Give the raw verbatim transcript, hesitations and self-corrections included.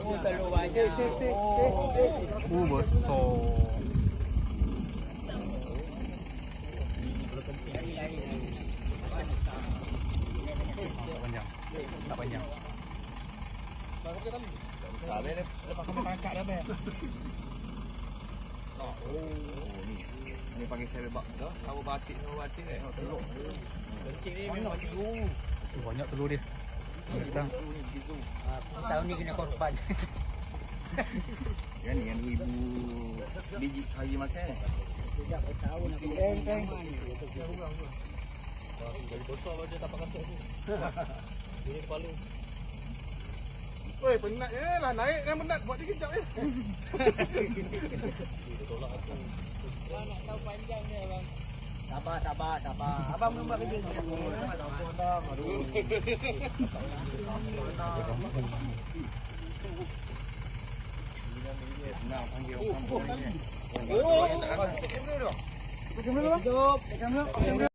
Oh, besar. Tak panjang. Tak panjang. Besar, dia, dia, dia pakai tangkap dah, Bang. Oh, ni. Ni panggil saya bak dah. Sama batik, sama batik, eh. Kencing ni memang. Banyak telur dia. Tahun ni kena korban. Kan ni yang dua ribu biji sehari makan. Sudah bertahun aku. Jadi besar baru dia tapak kasut aku. Jadi palu. Woi, penat je lah. Naik kan penat. Buat dia kejap je. Dia tolak aku. Nak tahu panjang dia, bang. Sabar, sabar, sabar. Abang belum buat kerja. Senang panggil orang. Oh, oh, oh.